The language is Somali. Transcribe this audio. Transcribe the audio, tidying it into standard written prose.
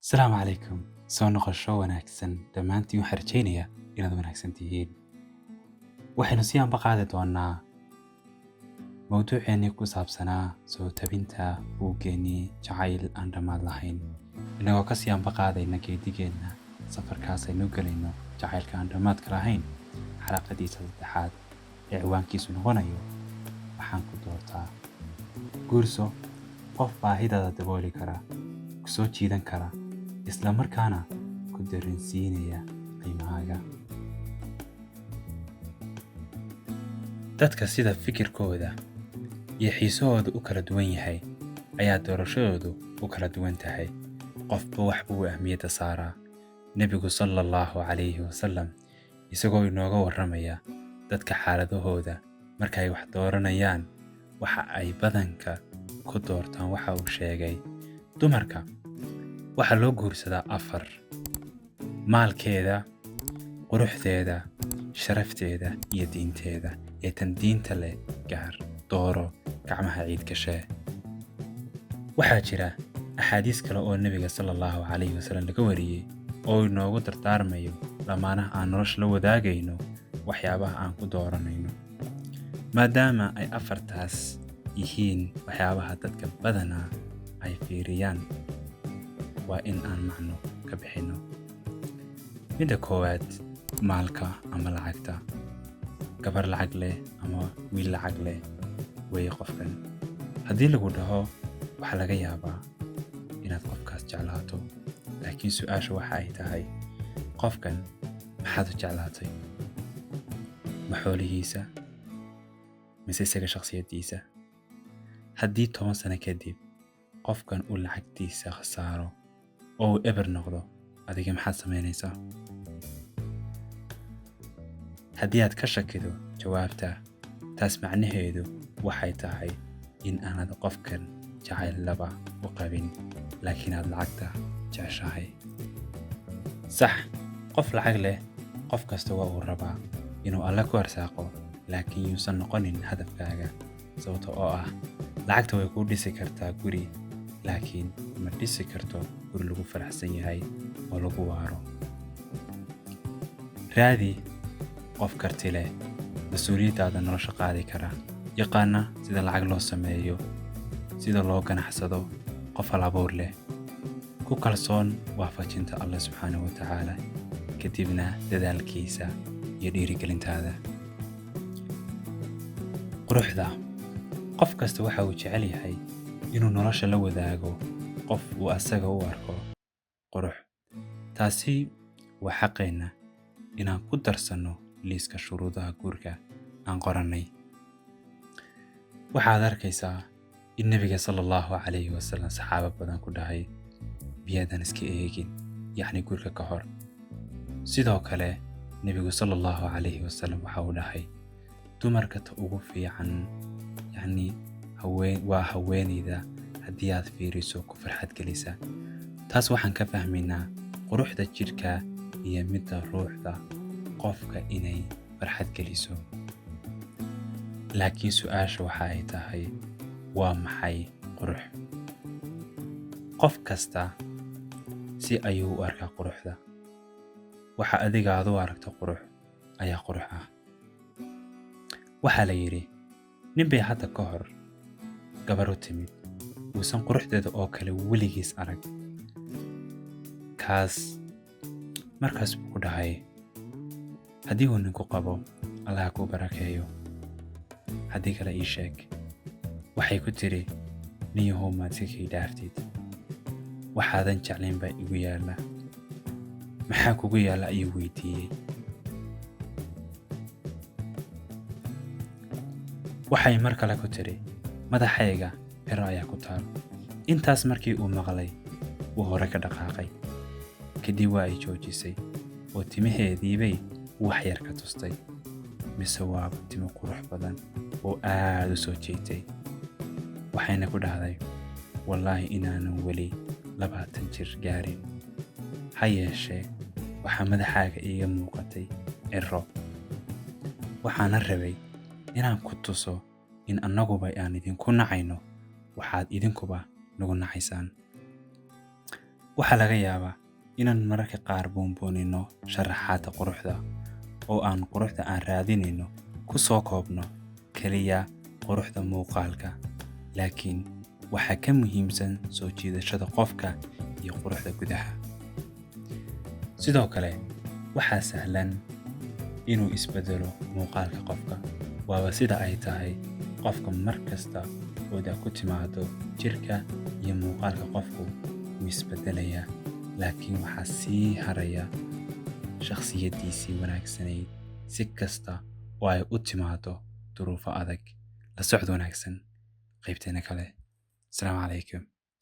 Asalaamu calaykum. Soo noqosho wanaagsan dhammaantiin. Waxaan rajaynayaa inaad wanaagsan tihiin. Waxaynu sii anba qaadi doonaa mawduuceennii ku saabsanaa soo tabinta buuggeennii Jacayl aan Dhammaad Lahayn, innagoo kasii anba qaadayna geedigeenna safarkaas aynu gelayno jacaylka aan dhammaadka lahayn, xalaqadiisa saddexaad ee ciwaankiisu noqonayo "Waxaan ku doortaa". Guurso qof baahidaada dabooli kara, ku soo jiidan kara, isla markaana ku dareensiinaya qiimahaaga. Dadka sida fikirkooda iyo xiisahooda u kala duwan yahay ayaa doorashadoodu u kala duwan tahay. Qofba wax buu ahmiyadda saaraa. Nebigu sala Allahu calayhi wasalam isagoo inooga warramaya dadka xaaladahooda marka ay wax dooranayaan, waxa ay badanka ku doortaan, waxa uu sheegay: dumarka waxaa loo guursadaa afar: maalkeeda, quruxdeeda, sharafteeda iyo diinteeda. Ee tan diinta leh gaar dooro, gacmaha ciid gashee. Waxaa jira axaadiis kale oo nebiga sala Allahu calayhi wasalam laga wariyey oo inoogu dardaarmayo lamaanaha aan nolosha la wadaagayno waxyaabaha aan ku dooranayno. Maadaama ay afartaas yihiin waxyaabaha dadka badanaa ay fiiriyaan, waa in aan macno ka bixinno. Midda koowaad, maalka ama lacagta. Gabar lacag leh ama wiil lacag leh weeye qofkan haddii lagu dhaho, waxaa laga yaabaa inaad qofkaas jeclaato. Laakiin su-aasha waxa ay tahay: qofkan maxaad u jeclaatay? Ma xoolihiisa mise isaga shakhsiyaddiisa? Haddii 10 sano kadib qofkan uu lacagtiisa khasaaro oo uu eber noqdo, adiga maxaad samaynaysaa? Haddii aad ka shakido jawaabta, taas macnaheedu waxay tahay in aanad qofkan jacayl laba u qabin, laakiin aad lacagta jeceshahay. Sax, qof lacag leh qof kasta waa uu rabaa inuu Alle ku arsaaqo, laakiin yuusan noqonin hadafkaaga, sababta oo ah lacagta way kuu dhisi kartaa guri, laakiin ma dhisi karto guri lagu faraxsan yahay oo lagu waaro. Raadi qof karti leh, mas-uuliyaddaada nolosha qaadi kara, yaqaana sida lacag loo sameeyo, sida loo ganacsado, qof hal abuur leh, ku kalsoon waafajinta Alle subxaanahu wa tacaala, kadibna dadaalkiisa iyo dhiirigelintaada. Quruxda. Qof kasta waxa uu jecel yahay inuu nolosha la wadaago qof uu asaga u arko qurux. Taasi waa xaqeenna inaan ku darsanno liiska shuruudaha guurka aan qorannay. Waxaad arkaysaa in nebiga sala Allahu calayhi wasalam saxaabo badan ku dhahay: "Miyaadan iska eegin?" Yacni guurka ka hor. Sidoo kale nebigu sala Allahu calayhi wasalam waxa uu dhahay: dumarka ta ugu fiican, yacni haween, waa haweeneyda haddii aad fiiriso ku farxad gelisa. Taas waxaan ka fahmaynaa quruxda jidhka iyo midda ruuxda qofka inay farxad geliso. Laakiin su-aasha waxa ay tahay: waa maxay qurux? Qof kasta si ayuu u arkaa quruxda. Waxa adiga aad u aragto qurux ayaa qurux ah. Waxaa la yidhi nin bay hadda ka hor gabar u timid uusan quruxdeeda oo kale weligiis arag. Kaas markaas buu ku dhahay: "Haddii uu ninku qabo, Allaha kuu barakeeyo, haddii kale ii sheeg." Waxay ku tidhi: "Ninyahow, maad iska kay dhaaftid? Waxaadan jeclayn baa igu yaalla." "Maxaa kugu yaalla?" ayuu weydiiyey. Waxay mar kale ku tidhi: "Madaxayga ciro ayaa ku taal." Intaas markii uu maqlay wuu hore ka dhaqaaqay. Kadib waa ay joojisay oo timaheediibay wax yar ka tustay. Mise waaba timo qurux badan oo aad u soo jeetay. Waxayna ku dhahday: "Wallaahi inaanan weli 20 jir gaarin, ha yeeshee waxaa madaxaaga iiga muuqatay ciro. Waxaana rabay inaan ku tuso in annaguba aan idinku nacayno waxaad idinkuba nagu nacaysaan." Waxaa laga yaabaa inaan mararka qaar buunbuunino sharaxaadda quruxda oo aan quruxda aan raadinayno ku soo koobno keliya quruxda muuqaalka, laakiin waxaa ka muhiimsan soo jiidashada qofka iyo quruxda gudaha. Sidoo kale, waxaa sahlan inuu isbedelo muuqaalka qofka. Waaba sida ay tahay qofka mar kasta oo da ku timaado, jirka iyo muuqaalka qofku wuu isbedelayaa, laakiin waxaa sii haraya shakhsiyaddiisii wanaagsanayd si kasta oo ay u timaado duruufo adag. La socod wanaagsan qaybteena kale. Asalaamu calaykum.